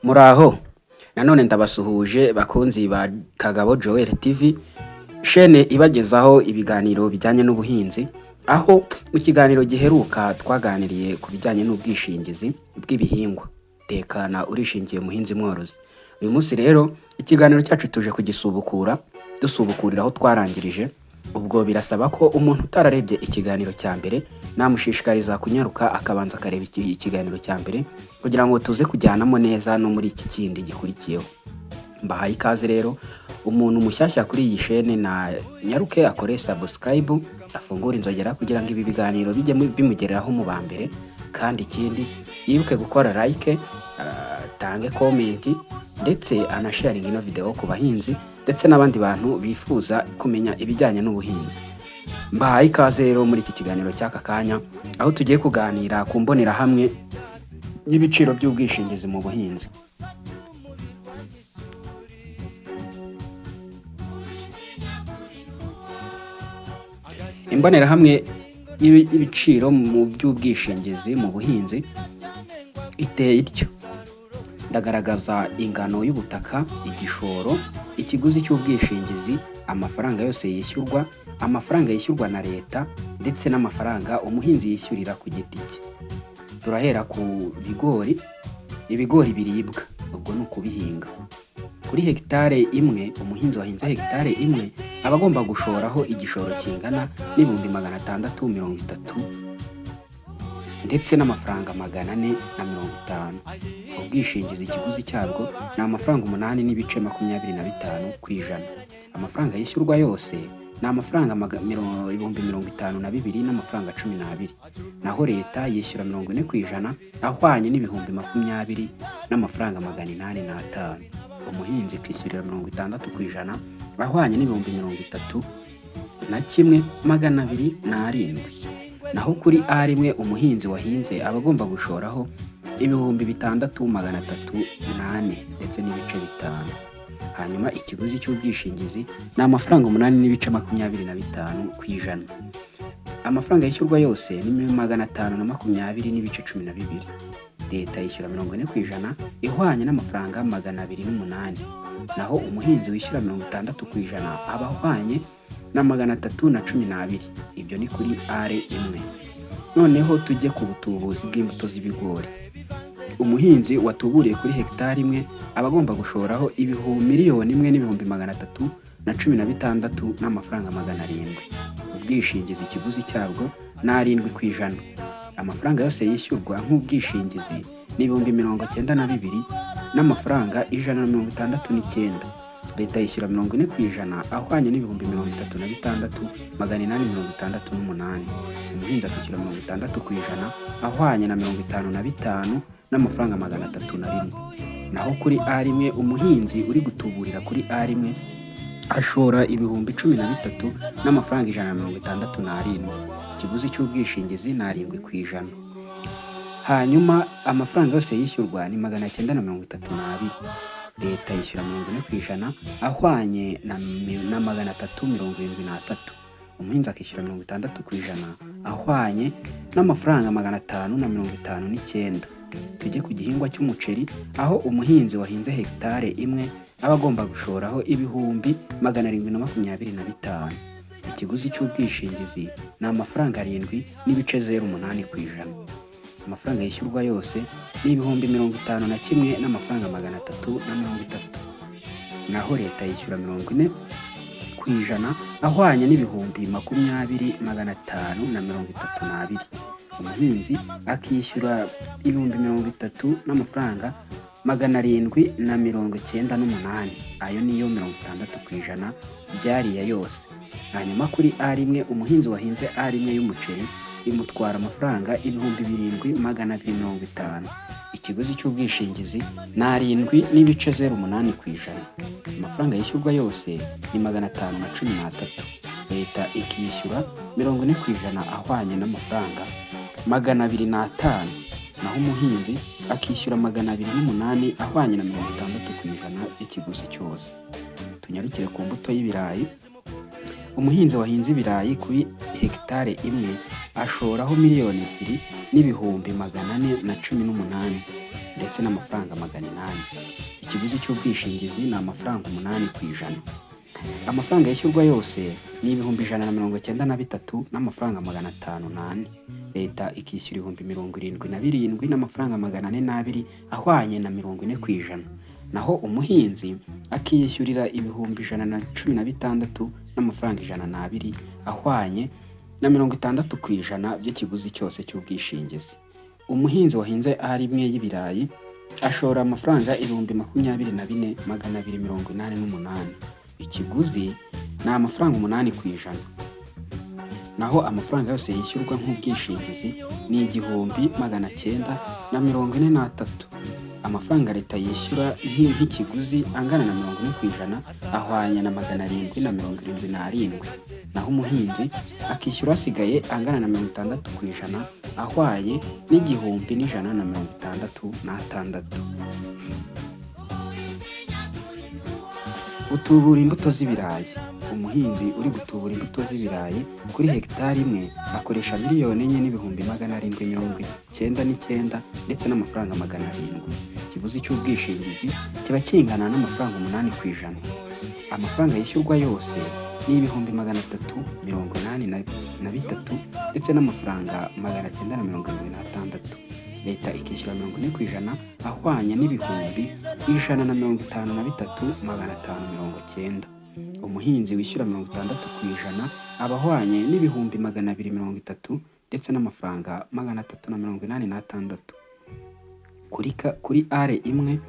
Muraho, nanone ndabasuhuje bakunzi ba Kagabo Joel TV, shene ibagezaho ibiganiro bijyanye n'ubuhinzi, aho mu kiganiro giheruka twaganiriye ku bijyanye n'ubwishingizi bw'ibihingwa. Tekana urishingiye muhinzi mworozi. Uyu munsi rero ikiganiro cyacu tuje kugisubukura, dusubukurira aho twarangirije. Ubwo birasaba ko umuntu utararebye ikiganiro cya mbere namushishikariza kunyaruka akabanza akareba ikiganiro cya mbere kugira ngo tuze kujyanamo neza no muri iki kindi gikurikiyeho. Mbahaye ikaze rero, umuntu mushyashya kuri iyi shene na nyaruke akore subscribe, afungure inzogera kugira ngo ibi biganiro bijye bimugereraho mu ba mbere. Kandi ikindi, yibuke gukora like, atange comment, ndetse anasharinga ino video ku bahinzi ndetse n'abandi bantu bifuza kumenya ibijyanye n'ubuhinzi. Mbahaye ikaze rero muri iki kiganiro cy'aka kanya, aho tugiye kuganira ku mbonerahamwe y'ibiciro by'ubwishingizi mu buhinzi. Imbonerahamwe y'ibiciro mu by'ubwishingizi mu buhinzi iteye ityo: ndagaragaza ingano y'ubutaka, igishoro, ikiguzi cy'ubwishingizi, amafaranga yose yishyurwa, amafaranga yishyurwa na leta, ndetse n'amafaranga umuhinzi yishyurira ku giti cye. Turahera ku bigori, ibigori biribwa, ubwo ni ukubihinga. Kuri hegitare imwe, umuhinzi wahinze hegitare imwe aba agomba gushoraho igishoro kingana n'630,000 ndetse n'amafaranga 450. Ubwishingizi, ikiguzi cyabwo ni amafaranga 8.25%. Amafaranga yishyurwa yose ni amafaranga 52,012 n'amafaranga. Naho leta yishyura 40% ahwanye n'20,805 n'amafaranga. Umuhinzi akishyurira 60% ahwanye n'31,207. Naho kuri A rimwe, umuhinzi wahinze aba agomba gushoraho 6,304 ndetse n'ibice 5. Hanyuma ikiguzi cy'ubwishingizi ni amafaranga 8.25%. Amafaranga yishyurwa yose ni 520.12. Leta yishyura 40% ihwanye n'amafaranga 208. Naho umuhinzi wishyura 60% aba ahwanye na 312. Ibyo ni kuri are imwe. Noneho tujye ku butubuzi bw'imbuto z'ibigori. Umuhinzi watuburiye kuri hegitari imwe aba agomba gushoraho 1,316,700 n'amafaranga 700. Ubwishingizi, ikiguzi cyabwo ni 7%. Amafaranga yose yishyurwa nk'ubwishingizi ni 92,169 n'amafaranga. Leta yishyura 40% ahwanye n'36,868. Umuhinzi akishyura 60% ahwanye na 55 n'amafaranga 301. Naho kuri A rimwe, umuhinzi uri gutuburira kuri A rimwe ashora 13,167 n'amafaranga. Ikiguzi cy'ubwishingizi ni 7%. Hanyuma amafaranga yose yishyurwa ni 932. Leta yishyura 40% ahwanye na 373. Umuhinzi akishyura 60% ahwanye n'amafaranga 559. Tujye ku gihingwa cy'umuceri, aho umuhinzi wahinze hegitare imwe aba agomba gushoraho 725,000. Ikiguzi cy'ubwishingizi ni amafaranga 7.08%. Amafaranga yishyurwa yose ni 51,330 n'amafaranga. Naho leta yishyura 40% ahwanye n'20,532. Umuhinzi akishyura 30,798 n'amafaranga. Ayo niyo 60% byariya yose. Hanyuma kuri A rimwe, umuhinzi wahinze A rimwe y'umuceri imutwara amafaranga 7,250. Ikiguzi cy'ubwishingizi ni 7.08%. Amafaranga yishyurwa yose ni 513. Leta ikishyura 40% ahwanye n'amafaranga 205. Naho umuhinzi akishyura 208 ahwanye na 60% by'ikiguzi cyose. Tunyarukire ku mbuto y'ibirayi. Umuhinzi wahinze ibirayi kuri hegitari imwe ashoraho 2,418,000. ndetse n'amafaranga 800. Ikiguzi cy'ubwishingizi ni amafaranga 8%. Amafaranga yishyurwa yose ni 193,504 n'amafaranga 504. Leta ikishyura 77,402 n'amafaranga 402 ahwanye na 40%. Naho umuhinzi akiyishyurira 116,102 n'amafaranga 102 ahwanye na 60% by'ikiguzi cyose cy'ubwishingizi. Umuhinzi wahinze ari imwe y'ibirayi ashora amafaranga 24,288. Ikiguzi ni amafaranga 8%. Naho amafaranga yose yishyurwa nk'ubwishingizi ni 1,943. Amafaranga leta yishyura nk'ikiguzi angana na 40% ahwanye na 777. Naho umuhinzi akishyura asigaye angana na 60% ahwanye n'1,166. Gutubura imbuto z'ibirayi. Umuhinzi uri gutubura imbuto z'ibirayi kuri hegitari imwe akoresha 4,799,000 ndetse n'amafaranga 700. Ikiguzi cy'ubwishingizi kiba kingana n'amafaranga 8%. Amafaranga yishyurwa yose ni 383,300 ndetse n'amafaranga 976. Leta ikishyura 40% ahwanye n'153,590. Umuhinzi wishyura 60% aba ahwanye n'230,000 ndetse n'amafaranga 386. Kuri are imwe,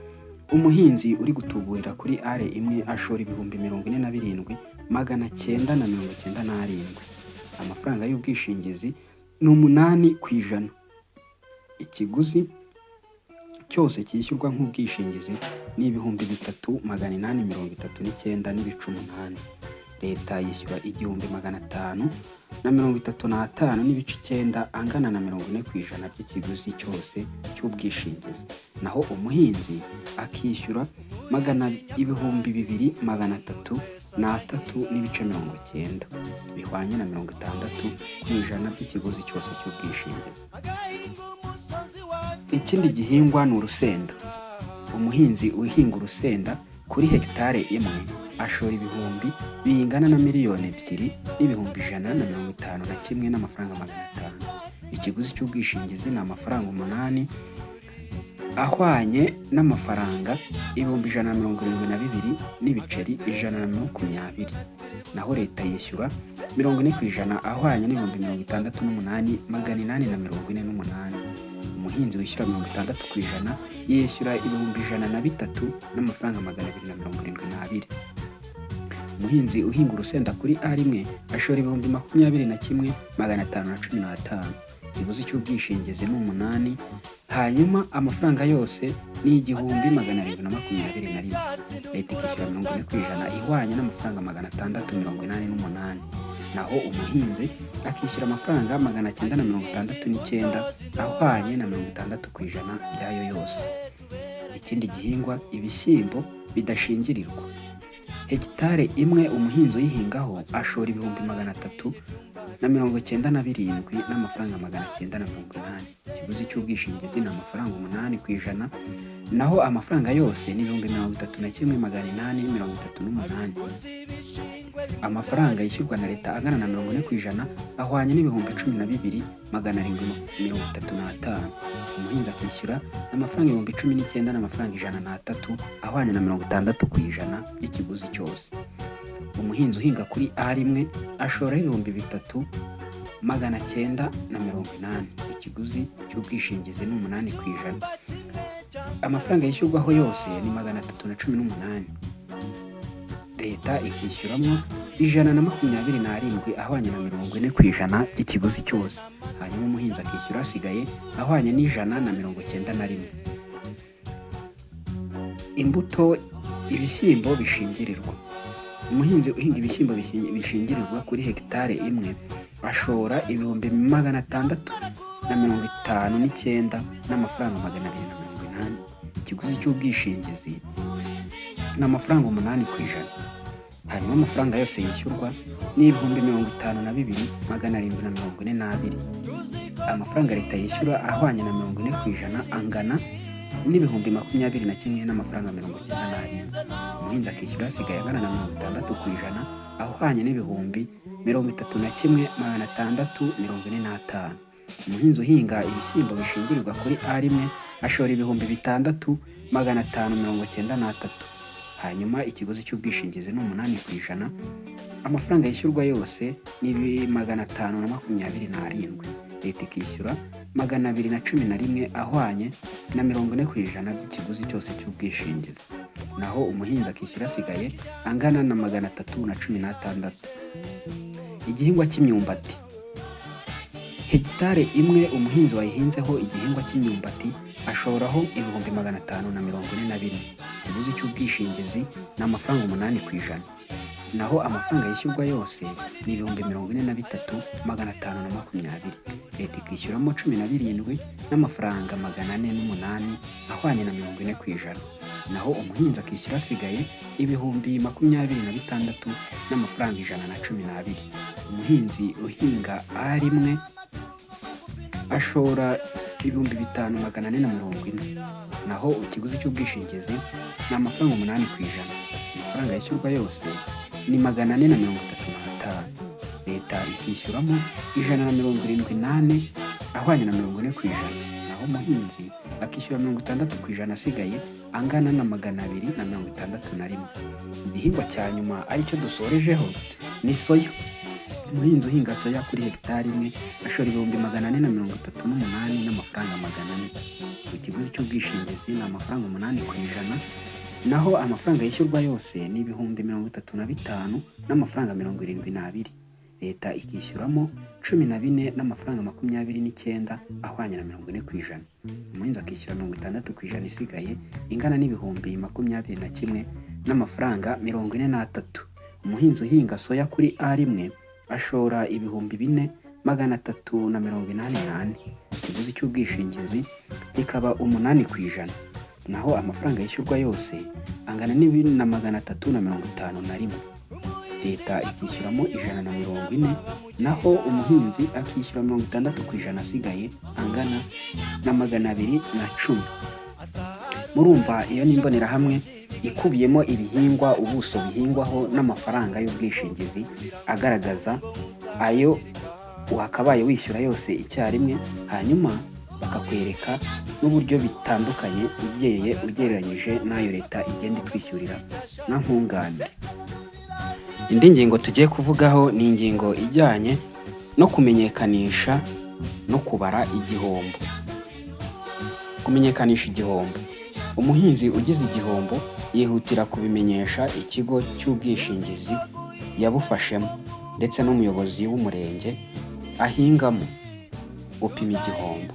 umuhinzi uri gutuburira kuri are imwe ashora 47,997. Amafaranga y'ubwishingizi ni 8%. Ikiguzi cyose cyishyurwa nk'ubwishingizi ni 3,839.8. Leta yishyura 1,535.9 angana na 40% by'ikiguzi cyose cy'ubwishingizi. Naho umuhinzi akishyura magana 2,303.90 bihwanye na 60% by'ikiguzi cyose cy'ubwishingizi. Ikindi gihingwa ni urusenda. Umuhinzi uhinga urusenda kuri hegitari imwe ashora ibihumbi bingana na 2,151,500 n'amafaranga 500. Ikiguzi cy'ubwishingizi ni amafaranga 8 ahwanye n'amafaranga 172,120 n'ibiceri 120. Naho leta yishyura 40% ahwanye n'68,848. Umuhinzi wishyura 60% yishyura 103,272 n'amafaranga 272. Umuhinzi uhinga urusenda kuri are imwe ashora 21,515. Ikiguzi cy'ubwishingizi ni 8, hanyuma amafaranga yose ni 1,721. Leta ikishyura 40% ihwanye n'amafaranga 688. Naho umuhinzi akishyura amafaranga 969 ahwanye na 60% by'ayo yose. Ikindi gihingwa, ibishyimbo bidashingirirwa. Hegitari imwe umuhinzi uyihingaho ashora 397,980 n'amafaranga 980. Ikiguzi cy'ubwishingizi ni amafaranga 8%, naho amafaranga yose ni 31,838. Amafaranga yishyurwa na leta angana na 40% ahwanye n'12,735. Umuhinzi akishyura amafaranga 19,103 n'amafaranga ahwanye na 60% by'ikiguzi cyose. Umuhinzi uhinga kuri are imwe ashoraho 3,980. Ikiguzi cy'ubwishingizi ni 8%. Amafaranga yishyurwaho yose ni 318. Leta ikishyuramo 127 ahwanye na 40% by'ikiguzi cyose. Hanyuma umuhinzi akishyura asigaye ahwanye n'191. Imbuto, ibishyimbo bishingirirwa. Umuhinzi uhinga ibishyimbo bishingirirwa kuri hegitari imwe ashora 659,280 n'amafaranga 280. Ikiguzi cy'ubwishingizi ni amafaranga 8%. Hanyuma amafaranga yose yishyurwa ni 52,742. Amafaranga leta yishyura ahwanye na 40% angana n'ibihumbi 21 n'amafaranga 97. Umuhinzi akishyura asigaye angana na 60% ahwanye n'ibihumbi 31,645. Umuhinzi uhinga ibishyimbo bishingirirwa kuri A1 ashora 6,593. Hanyuma ikiguzi cy'ubwishingizi ni 8%. Amafaranga yishyurwa yose ni 527. Leta ikishyura 211 ahwanye na 40% by'ikiguzi cyose cy'ubwishingizi. Naho umuhinzi akishyura asigaye angana na 316. Igihingwa cy'imyumbati, hegitari imwe umuhinzi wayihinzeho igihingwa cy'imyumbati ashoraho 544,000. Ikiguzi cy'ubwishingizi ni amafaranga 8%. Naho amafaranga yishyurwa yose ni 43,520. Leta ikishyuramo 17 n'amafaranga 408 ahwanye na 40%. Naho umuhinzi akishyura asigaye 26,112 n'amafaranga. Umuhinzi uhinga A1 ashora 5,440. Naho ikiguzi cy'ubwishingizi ni amafaranga 8%. Amafaranga yishyurwa yose ni 435. Leta ikishyuramo 174 ahwanye na 40%. Naho umuhinzi akishyura 60% asigaye angana na 261. Igihingwa cya nyuma aricyo dusorejeho ni soya. Umuhinzi uhinga soya kuri hegitari imwe ashora 438,400 n'amafaranga. Ikiguzi cy'ubwishingizi ni amafaranga 8%. Naho amafaranga yishyurwa yose ni 35,072 n'amafaranga. Leta ikishyuramo 14 n'amafaranga 29 ahwanye na 40%. Umuhinzi akishyura 60% isigaye ingana n'ibihumbi 21 n'amafaranga 43. Umuhinzi uhinga soya kuri A1 ashora 4,384. Ikiguzi cy'ubwishingizi kikaba 8%. Naho amafaranga yishyurwa yose angana na 351. Leta ikishyuramo 140, naho umuhinzi akishyura 60% asigaye angana na 210. Murumva iyo ni imbonerahamwe ikubiyemo ibihingwa, ubuso bihingwaho n'amafaranga y'ubwishingizi agaragaza ayo wakabaye wishyura yose icyarimwe, hanyuma bakakwereka n'uburyo bitandukanye ugiye ugereranyije n'ayo leta igenda itwishyurira nka nkunganire. Indi ngingo tugiye kuvugaho ni ingingo ijyanye no kumenyekanisha no kubara igihombo. Kumenyekanisha igihombo: umuhinzi ugize igihombo yihutira kubimenyesha ikigo cy'ubwishingizi yabufashemo ndetse n'umuyobozi w'umurenge ahingamo. Gupima igihombo: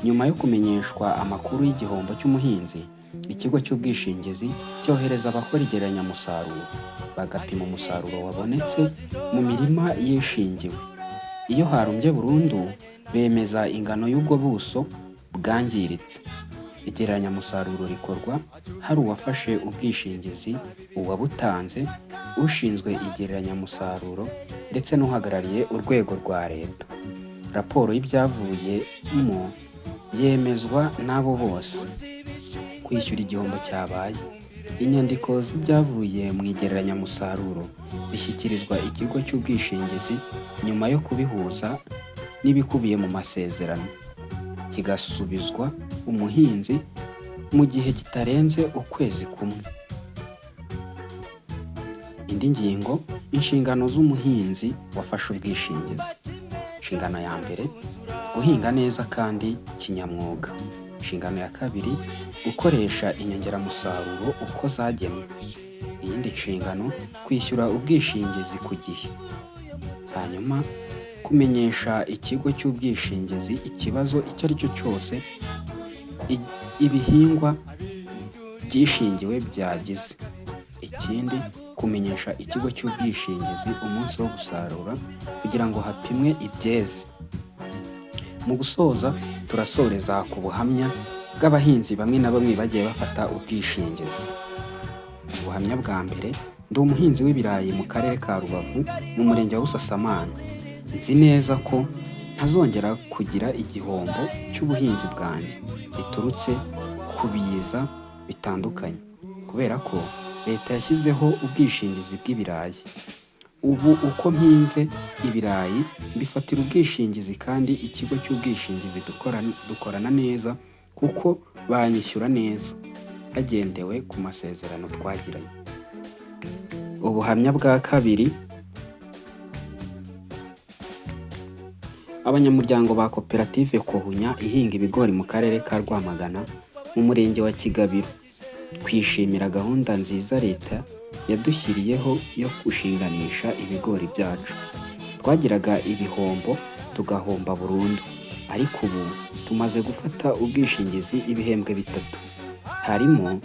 nyuma yo kumenyeshwa amakuru y'igihombo cy'umuhinzi, ikigo cy'ubwishingizi cyohereza abakora igereranyamusaruro, bagapima umusaruro wabonetse mu mirima yishingiwe. Iyo harumbye burundu, bemeza ingano y'ubwo buso bwangiritse. Igereranyamusaruro rikorwa hari uwafashe ubwishingizi, uwabutanze, ushinzwe igereranyamusaruro ndetse n'uhagarariye urwego rwa leta. Raporo y'ibyavuyemo yemezwa n'abo bose. Kwishyura igihombo cyabaye: inyandiko z'ibyavuye mu igereranyamusaruro zishyikirizwa ikigo cy'ubwishingizi nyuma yo kubihuza n'ibikubiye mu masezerano, kigasubizwa umuhinzi mu gihe kitarenze ukwezi kumwe. Indi ngingo: inshingano z'umuhinzi wafashe ubwishingizi. Inshingano ya mbere: guhinga neza kandi kinyamwuga. Inshingano ya kabiri: gukoresha inyongeramusaruro uko zagenwe. Iyindi nshingano: kwishyura ubwishingizi ku gihe. Hanyuma kumenyesha ikigo cy'ubwishingizi ikibazo icyo ari cyo cyose ibihingwa byishingiwe byagize. Ikindi, kumenyesha ikigo cy'ubwishingizi umunsi wo gusarura kugira ngo hapimwe ibyeze. Mu gusoza, turasoreza ku buhamya bw'abahinzi bamwe na bamwe bagiye bafata ubwishingizi. Ubuhamya bwa mbere: ndi umuhinzi w'ibirayi mu karere ka Rubavu, mu murenge wa Busasamana. Nzi neza ko ntazongera kugira igihombo cy'ubuhinzi bwanjye biturutse ku ku biza bitandukanye, kubera ko leta yashyizeho ubwishingizi bw'ibirayi. Ubu uko mpinze ibirayi mbifatira ubwishingizi, kandi ikigo cy'ubwishingizi dukorana neza kuko banyishyura neza hagendewe ku masezerano twagiranye. Ubuhamya bwa kabiri: Abanyamuryango ba koperative Kohunya ihinga ibigori mu karere ka Rwamagana, mu murenge wa Kigabiro, twishimira gahunda nziza leta yadushyiriyeho yo gushinganisha ibigori byacu. Twagiraga ibihombo tugahomba burundu, ariko ubu tumaze gufata ubwishingizi ibihembwe bitatu, harimo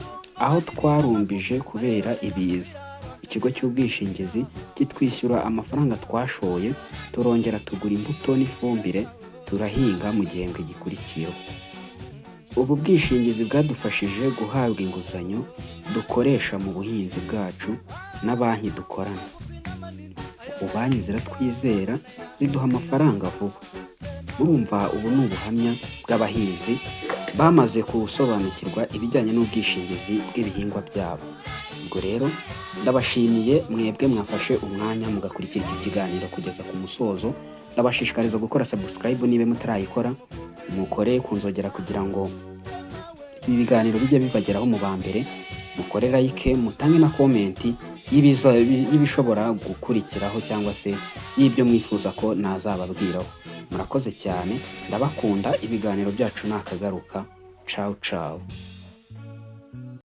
aho twarumbije kubera ibiza. Ikigo cy'ubwishingizi kitwishyura amafaranga twashoye, turongera tugura imbuto n'ifumbire, turahinga mu gihembwe gikurikiyeho. Ubu bwishingizi bwadufashije guhabwa inguzanyo dukoresha mu buhinzi bwacu na banki dukorana. Ubu banki ziratwizera, ziduha amafaranga vuba. Urumva, ubu ni ubuhamya bw'abahinzi bamaze gusobanukirwa ibijyanye n'ubwishingizi bw'ibihingwa byabo. Ubwo rero ndabashimiye mwebwe mwafashe umwanya mugakurikira iki kiganiro kugeza ku musozo. Ndabashishikariza gukora subscribe niba mutarayikora, mukore ku nzogera kugira ngo ibi biganiro bijye bibageraho mu ba mbere, mukore like, mutange na comment y'ibishobora gukurikiraho cyangwa se y'ibyo mwifuza ko nazababwiraho. Murakoze cyane, ndabakunda. Ibiganiro byacu ni akagaruka. Cawu cawu.